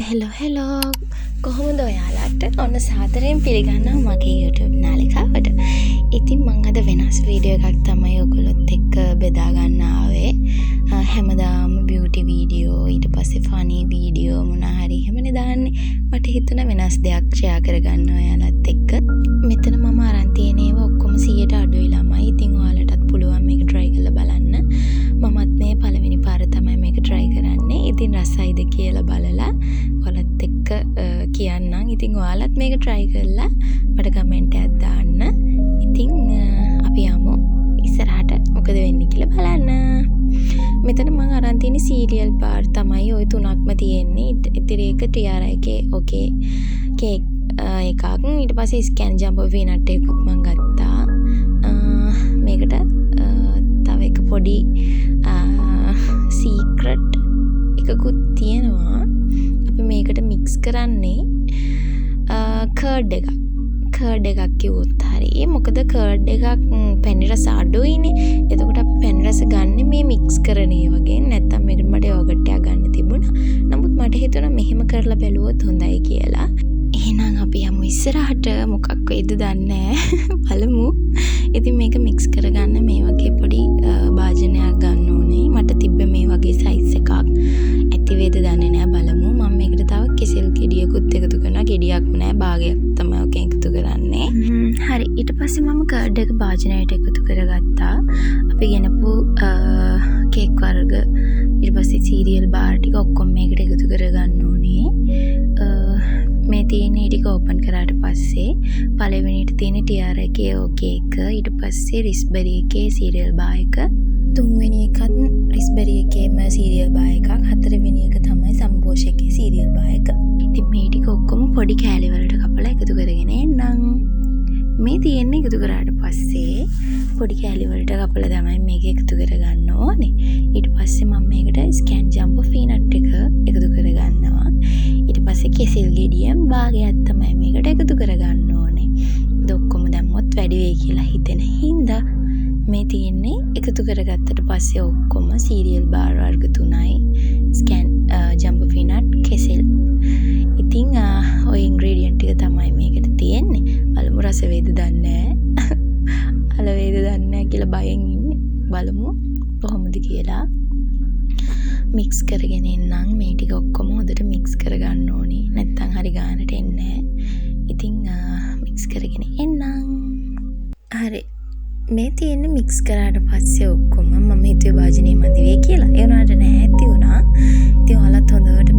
Hello hello, කොහොමද ඔයාලට? ඔන්න සාදරයෙන් පිළිගන්නවා මගේ YouTube නාලිකාවට. ඉතින් මං අද වෙනස් වීඩියෝ එකක් තමයි ඔයගොල්ලොත් එක්ක බෙදා ගන්න ආවේ. හැමදාම බියුටි වීඩියෝ, ඊට පස්සේ ෆනි වීඩියෝ මොනා හරි එහෙමනේ දාන්නේ. මට හිතුණා වෙනස් දෙයක් ෂෙයා කරගන්න ඔයාලත් එක්ක. මෙතන මම අරන් තියෙන ඒවා ඔක්කොම 100ට අඩුයි ළමයි. ඉතින් ඔයාලටත් පුළුවන් මේක ට්‍රයි කරලා බලන්න. මමත් මේ පළවෙනි පාර තමයි මේක ට්‍රයි කරන්නේ. ඉතින් රසයිද කියලා බලලා ඔයාලත් එක්ක කියන්නම්. ඉතින් ඔයාලත් මේක ට්‍රයි කරලා මට කමෙන්ට් එකක් දාන්න. ඉතින් අපි යමු ඉස්සරහට මොකද වෙන්නේ කියලා බලන්න. මෙතන මං අරන් තියෙන සීරියල් බාර් තමයි ඔය තුනක්ම තියෙන්නේ. ඉතිරි එක ටියාරා එකේ ඕකේ කේක් එකක්. ඊට පස්සේ ස්කෑන් ජම්බෝ පීනට් එකකුත් මං ගත්තා. මේකට තව එක පොඩි සීක්‍රට් එකකුත් තියෙනවා. අපි මේකට මික්ස් කරන්නේ කර්ඩ් එකක්. කර්ඩ් එකක් කිව්වොත් හරි. මොකද කර්ඩ් එකක් පැණි රස අඩුයිනේ. එතකොට අපි පැණි රස ගන්නෙ මේ මික්ස් කරන ඒ වගේ. නැත්තම් මේකට මට යෝගට් එකක් ගන්න තිබුණා. නමුත් මට හිතුණා මෙහෙම කරලා බැලුවොත් හොඳයි කියලා. එහෙනම් අපි යමු ඉස්සරහට. මොකක් වෙයිද දන්නේ නෑ. බලමු. ඉතින් මේක මික්ස් කරගන්න මේ වගේ පොඩි භාජනයක් ගන්න ඕනේ. මට තිබ්බ මේ වගේ සයිස් එකක්. ඇති වේද දන්නේ නෑ, බලමු. මම මේකට තව කෙසෙල් ගෙඩියකුත් එකතු කරනවා. ගෙඩියක්ම නෑ, භාගයක් තමයි ඔකෙන් එකතු කරන්නේ. හරි. ඊට පස්සේ මම කර්ඩ් එක භාජනයට එකතු කරගත්තා. අපි ගෙනපු කේක් වර්ග, ඊට පස්සේ සීරියල් බාර් ටික ඔක්කොම මේකට එකතු කරගන්න ඕනේ. මේ තියෙන ඒ ටික ඕපන් කරාට පස්සේ පළවෙනිට තියෙන ටියාරා එකේ ඕකේ එක, ඊට පස්සේ රිස්බෙරි එකේ සීරියල් බාර් එක, තුන්වෙනි එකත් රිස්බෙරි එකේම සීරියල් බාර් එකක්, හතරවෙනි එක තමයි සම්බෝෂ එකේ සීරියල් බාර් එක. ඉතින් මේ ටික ඔක්කොම පොඩි කෑලි වලට කපලා එකතු කරගෙන එන්නම්. මේ තියෙන්නේ එකතු කරාට පස්සේ පොඩි කෑලි වලට කපලා තමයි මේක එකතු කරගන්න ඕනේ. ඊට පස්සේ මම මේකට ස්කෑන් ජම්බෝ පීනට් එක එකතු කරගන්නවා. ඊට පස්සේ කෙසෙල් ගෙඩියෙන් භාගයක් තමයි මේකට එකතු කරගන්න ඕනේ. මොකද ඔක්කොම දැම්මොත් වැඩි වෙයි කියලා හිතෙන හින්දා. මේ තියෙන්නේ එකතු කරගත්තට පස්සේ ඔක්කොම සීරියල් බාර් වර්ග තුනයි, ස්කෑන් ජම්බෝ පීනට්, කෙසෙල්. ඉතින් ඔය ඉන්ග්‍රීඩියන්ට් ටික තමයි මේකට තියෙන්නේ. බලමු රස වේද දන්නේ නෑ. අල වේද දන්නේ නෑ කියලා බයෙන් ඉන්නේ. බලමු කොහොමද කියලා. මික්ස් කරගෙන එන්නම්. මේ ටික ඔක්කොම හොඳට මික්ස් කරගන්න ඕනේ. නැත්තම් හරි ගානට එන්නේ නෑ. ඉතින් මික්ස් කරගෙන එන්නම්. හරි. මේ තියෙන්නේ මික්ස් කරාට පස්සේ ඔක්කොම. මම හිතුවේ භාජනය මදි වෙයි කියලා. ඒ වුණාට නෑ, ඇති වුණා. ඉතින් ඔයාලත් හොඳට